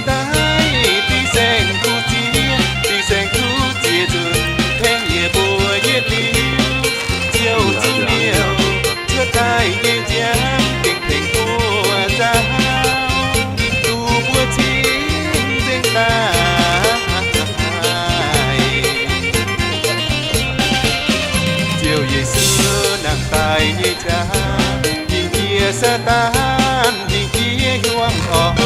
Daaih dih saeng kuv ziex, dih saeng kuv ziex nzunc, hengx yie mbuo yietc liuz, ziouc zuqc liouh cuotv daaih nyei nziaamv gengh tengx mbuo nzauh, duqv mbuo cing nzengc daaih. Ziouv Yesu nangh daaih nyei qaqv, hingh jiex Saadaan, hingh jiex hiuang orn,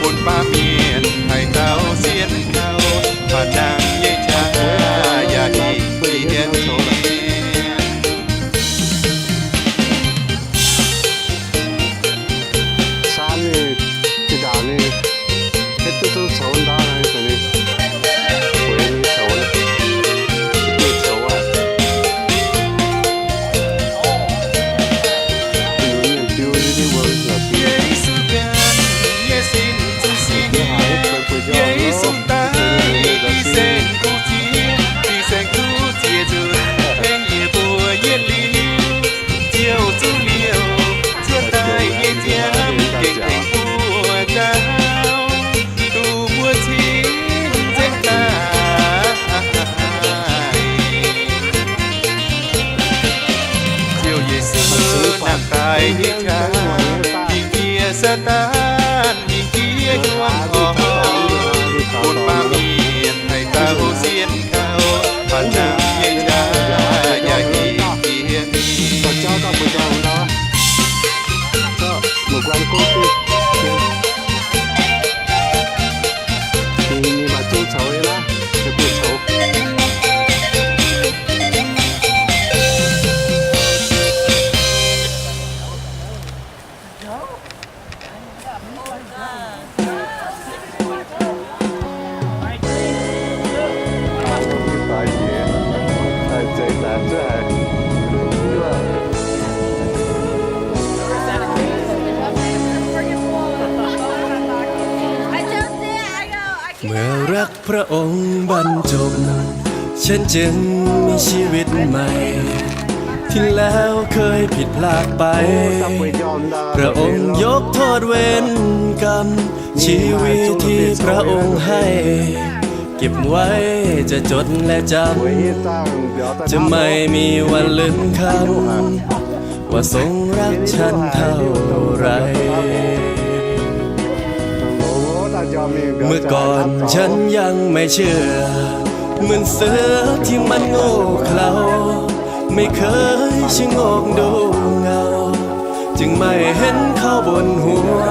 bun baamh mienh haih taux sienh kaux, baac nangh nyei qaqv yaac hingh jiex mienh. Saan ninh, zinh ndaangc ninh, hitv duqv zungv coux ndaauv naaiv, ninh, bueix ninh coux, duqv coux aqv. Mienh biu ninh mbuo la'bieiv. Yesu daaih dih saeng kuv ziex, dih saeng kuv ziex nzunc, hengx yie mbuo yietc liuz, ziouc zuqc liouh cuotv daaih nyei nziaamv gengh tengx mbuo nzauh, duqv mbuo cing nzengc daaih. Ziouv Yesu nangh daaih nyei qaqv, hingh jiex Saadaan, hingh jiex hiuang orn, bun baamh mienh haih taux sienh kaux, baac nangh nyei qaqv yaac hingh jiex mienh. I just did. I go. เมื่อรักพระองค์บรรจบ ฉันจึงมีชีวิตใหม่ ที่แล้วเคยผิดพลาดไป พระองค์ยกโทษเวรกรรม ชีวิตที่พระองค์ให้ เก็บไว้จะจดและจำ จะไม่มีวันลืมคำ ว่าทรงรักฉันเท่าไร เมื่อก่อนฉันยังไม่เชื่อ เหมือนเสือที่มันโง่เขลา ไม่เคยชะโงกดูเงา จึงไม่เห็นเขาบนหัว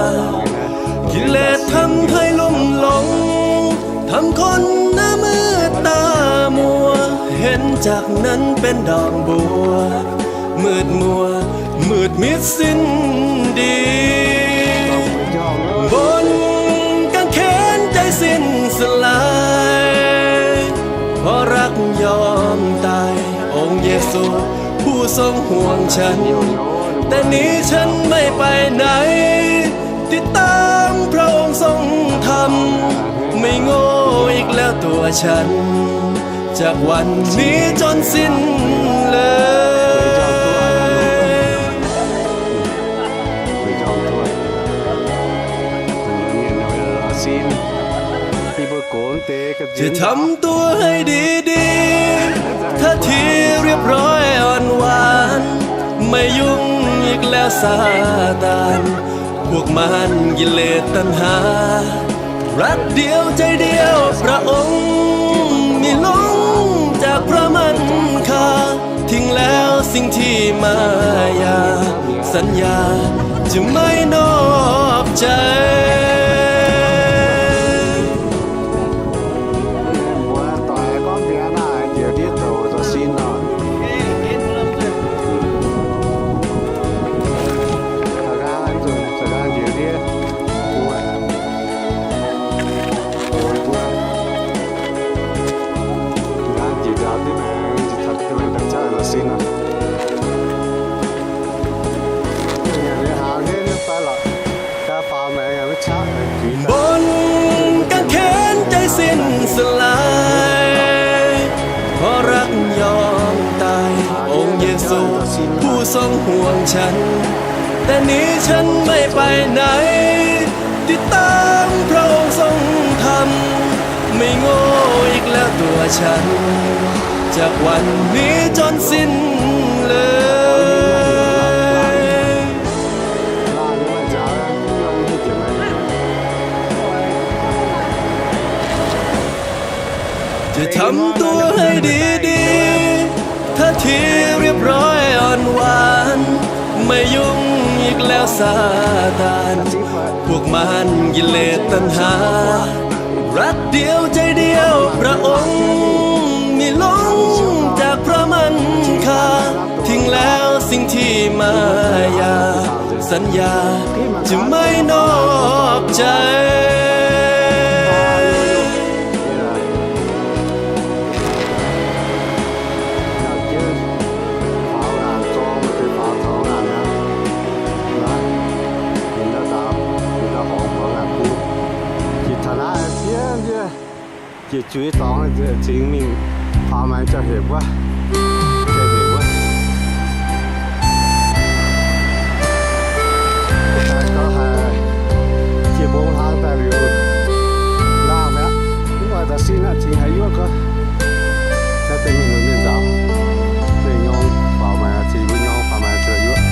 กิเลสทำให้ลุ่มหลง ทำคนหน้ามืดตามัว เห็นจากนั้นเป็นดอกบัว มืดมัว มืดมิดสิ้นดี บนกางเขนใจสิ้นสลาย เพราะรักยอมตาย องค์เยซูผู้ทรงห่วงฉัน แต่นี้ฉันไม่ไปไหน ติดตามพระองค์ทรงธรรม ไม่โง่อีกแล้วตัวฉัน จากวันนี้จนสิ้นเลย จะทำตัวให้ดีๆ ท่าทีเรียบร้อยอ่อนหวาน ไม่ยุ่งอีกแล้วซาตาน พวกมารกิเลสตัณหา รักเดียวใจเดียวพระองค์ ไม่หลงจากพระมันคา ทิ้งแล้วสิ่งที่มายา สัญญาจะไม่นอกใจ Mbuo doic gorngv mbiauz naaic, njiec ndiev douc zoux sin nor. Za'gengh njiec ndiev, njiec ndiev maengx, njiec ndiev maengx daaih zoux sin nor. Bun ga'hlen ใจสิ้นสลาย เพราะรักยอมตาย องค์เยซูผู้ทรงห่วงฉัน แต่นี้ฉันไม่ไปไหน ติดตามพ Meih ngô ih lorqc duqv qanx, jaax guanh mi'aqv, jorn sin leiz. Jiex camv duqv haiz ndie ndie, ท่าทีเรียบร้อยอ่อนหวาน ไม่ยุ่งอีกแล้วซาตาน พวกมารกิเลสตัณหา รักเดียวใจเดียว พระองค์ไม่ลงจากพระมันคา ทิ้งแล้วสิ่งที่มายา สัญญาจะไม่นอกใจ Jiex juiz dorngx cingx mingh faaux maengx jauv-hepc wuov. Jauv-hepc wuov. Gauh haiz jiex mbong hlang daaih liuz, laangh mi'aqv. Mv oix taux sin aqv, cingx haiz yuoqv gau. Naaiv deix mienh lunx mienh nzaaux, mienh nyorng faaux maengx, cingx mbuo nyorng faaux maengx zuqc yuoqv.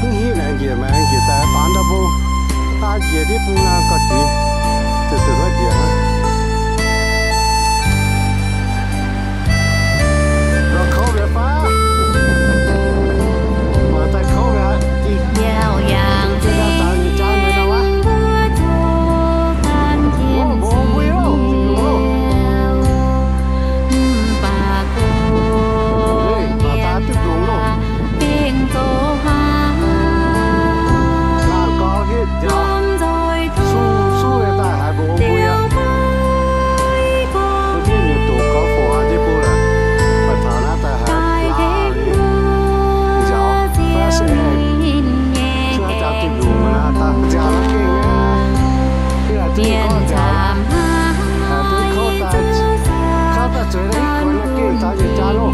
Mv hiuv laengz njiec maengx njiec daaih faaux ndau mbong, daaih njiec ndiev bung naaiv gauh juiz, zuqc zuqc huotv njiec hnangv. Lorz kouv mi'aqv fai? Mangc daaih kouv mi'aqv. Mbuo zuqc gan jiex mbuo zuqc gan jiex mbuo. Mv baac gorngv mienh zaah bengh zoqc hnangv. Laangh gorngv hitv nziaaux, suv suv daaih haiz mbuo mbuo aqv. Mbuo mienh nyungc doqc gorngv fungc haiz jienv mbuo lorqc, mv baac taux naaiv daaih haiz laangh liuz nziaaux, fai se suv haaix jaax duqv nyungc mbuo naaiv daaih nziaaux naaiv gengh aqv. Mienh zaah haiz duqv kouv daaih, kouv daaih zueiz naaiv hitv guonx naaiv gengh taux yietc jaax loh.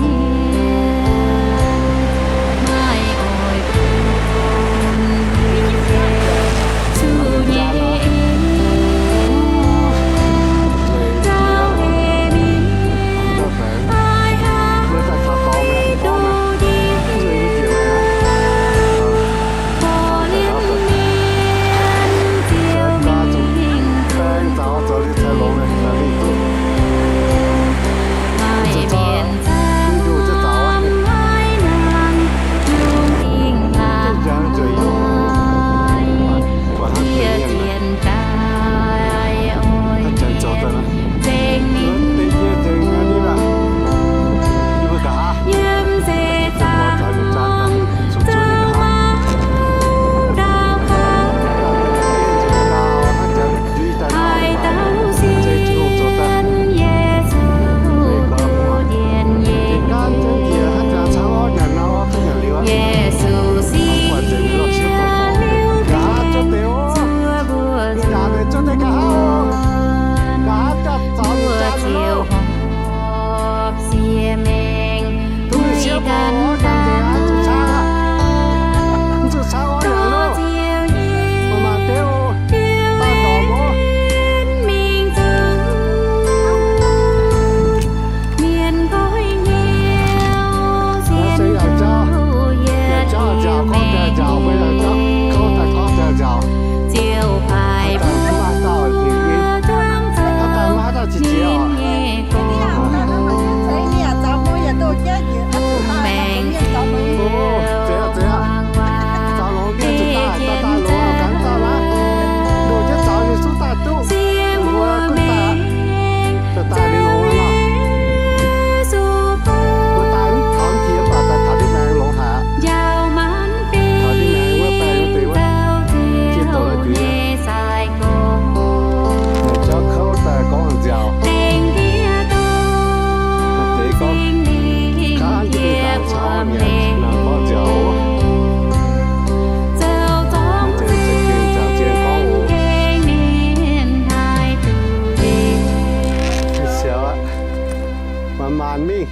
Manc-manc mingh,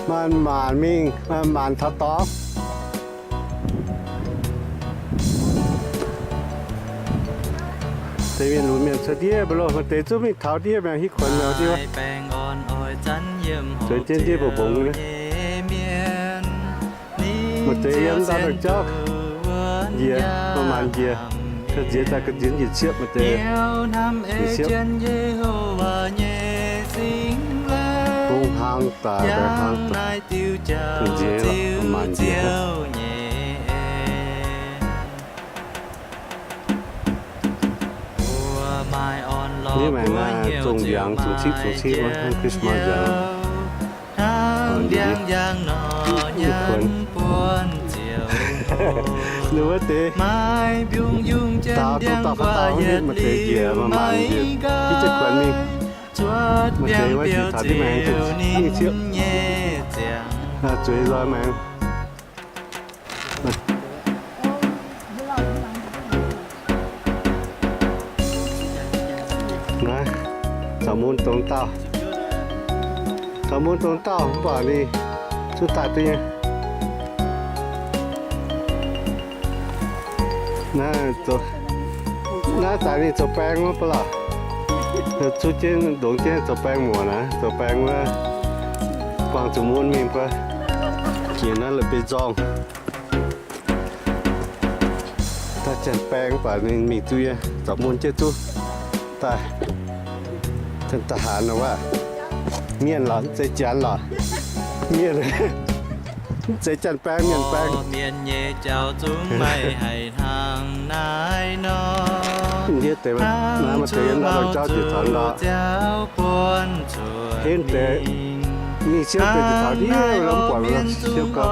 manc-manc mingh, manc-manc taux dorngx. Deix mienh lunx mienh cuotv ndiev mbuo loh, maaih deix zungv mingh taux ndiev maengx hiuv kuonx mienh ndiev. Zueiz jienv ndiev mbungx mbungx nyei. Maaih deix yiem daaih dongh jauv njiec, maaih maanc njiec, ga'nziex daaih ga'nziex njiec ciepv, maaih deix njiec ciepv. Bungx hlang daaih, baengx hlang daaih, ga'nziex lorqc, maaih maanc njiec. Ndiev maengx naaiv zungh ndiangx, zungh ciqv, zungh ciqv wuov, hnangv Christmas ndiangx. Ninh wuov deix daaux duqv dauh faaux dauh mv hitv, maaih deix njiec maaih maanc njiec, hitv jienv kuonx mingh. Maaih deix wuov njiec taux ndiev maengx mingh ciepv, zueiz nzoih maengx. Naaiv, caux mun dongh dauh, caux mun dongh dauh mv baac ninh zungv daaih duqv nyei. Naaiv, naaiv zanc ninh zoux baeng wuov baac lorqc. Zuqv jienv longx jienv zoux baeng muoc naaiv, zoux baeng wuov, buangh zuqc mun mingh baac, nyiec naaiv la'bieiv-nzorng. Daaih janx-baeng baac ninh mingh zuqc yie, zorc mun jienv zuqv daaih. Janx-da'haanx nor wuov, mienh lorqc, mv zeiz janx lorqc, mienh. Mv zeiz janx-baeng, mienh baeng. Ndiev deix maaih deix yiem ndau jauv jiex taux ndau. Henv deix mingh siepv deix jiex taux ndiev wuov, mv buatc mingh siepv gau.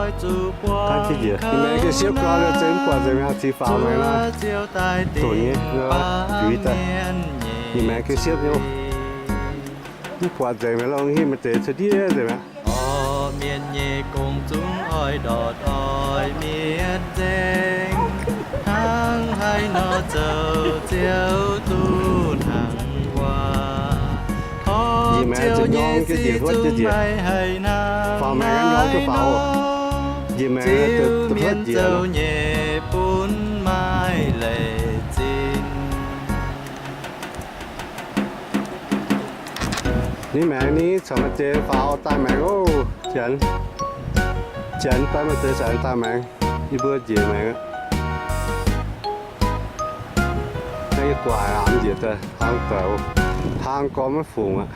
Taav jienv njiec, ninh maengx gengh siepv gau liuz, zeiz mv buatc nzengc mi'aqv, ziux faaux maengx naaiv, doqc nyei, juix daaih. Ninh maengx gengh siepv nyei. Mv buatc nzengc mi'aqv, longx hingh maaih deix cuotv ndiev nzengc mi'aqv. Njiec maengx zuqc nyorng jienv njiec huotv jienv njiec. Faaux maengx nyorng jienv faaux. Njiec maengx da'huotv njiec. Ninh maengx ni corc maaih deix faaux daaih maengx oc. Janx, janx fai maaih deix zanc daaih maengx, yie mbuo njiec maengx aqv. Naaiv yie guaax aqv, njiec daaih hlang daaih, hlang gorn maiv fungc aqv.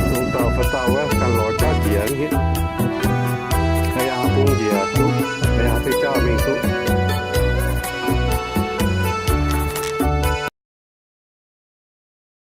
Dongh dauh fai dauh wuov ganh lorz jauv njiec hnangv.